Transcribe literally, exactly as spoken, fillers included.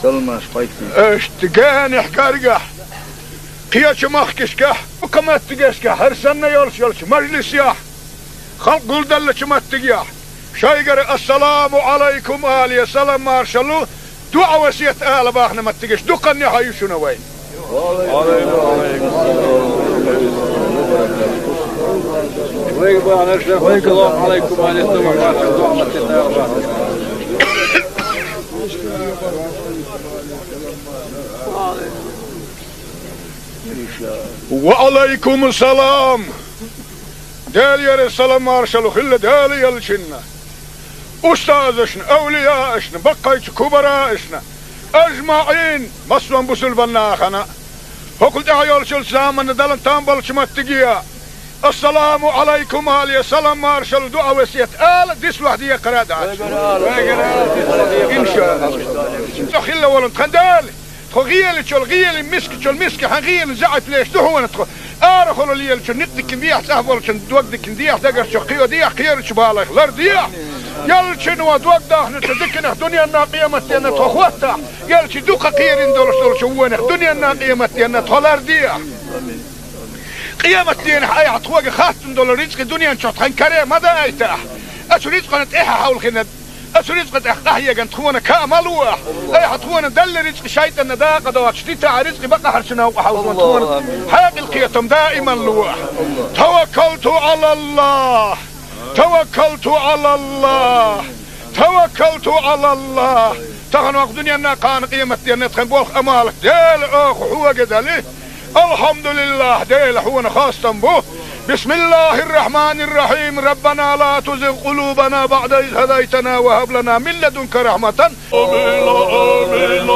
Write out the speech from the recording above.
Саламаш кхойтта. Иштта генахь, гаргахь, кхечу махкашкахь, дукха меттигашкахь, хӀара санна йолуш йолчу мажлисехь, халкъ гулделлачу меттигехь, шайгара «Ассаламу Ӏалайкум» алий, салам маршалла, дуӀа-весет ала бахана меттигаш дуккха а ю шуна вайн. Ва Ӏалайкум салам! Делера салам маршалла хуьлда Делан элчанна, устазашна, авлияашна, баккхийчу кубараашна, ажмаӀин, массо а бусулба нахана. ХӀокхул тӀаьхьа йолчу заманна Далла там болчу маттиге «Ассаламу Ӏалайкум» алий, салам маршалла, дуӀа-весет ала, дислахь декхар а дац. ИншаАллахӀ. Хилла волу тхан Дела! Тхо гӀелачул гӀелин, мискачул миска хьан гӀелин заьӀап леш ду хьуна тхо. Арахула лелачун никъ дикина дехьа, цӀахь болчун дог дикина дехьа, дагарчух кхио дехьа, кхерачу балайх лар дехьа. Элчано дог дахначу диканах дуьненна, къематденна тхо хӀоттахь. Элча дукха кхерина долуш долчу вонах дуьненна, къематденна тхо лар дехьа. Къематденахь айхьа тхоьга хаттам долу рицкъи дуьнен чохь тхан каре ма даийтахь. Оцу рицкъана тӀаьхьа хьовлхина Оцу рицкъа тӀехь къахьеган тхуна каа ма лоахь. Айхьа тхуна делла рицкъа шайтӀанна дакъа доцуш дитахь, рицкъи бакъахьарчу новкъа хьовзо тхуна хьекъал, кхетам даиман лоахь. Таваккалту ӀалаллахӀ! Таваккалту ӀалаллахӀ! Таваккалту ӀалаллахӀ! Тахана вакха дуьненна, кхана къематденна тхан болх, амалат Дела оха хьоьга дали. АлхьамдулиллахӀ, Дела, хьуна хастам бу. БисмиллахӀир-рахьманир-рахьим. Раббана ла тузигъ къулубана баӀда из хӀадайтана ва хӀаб лана мин ладунка рахьматан. Амин, амин,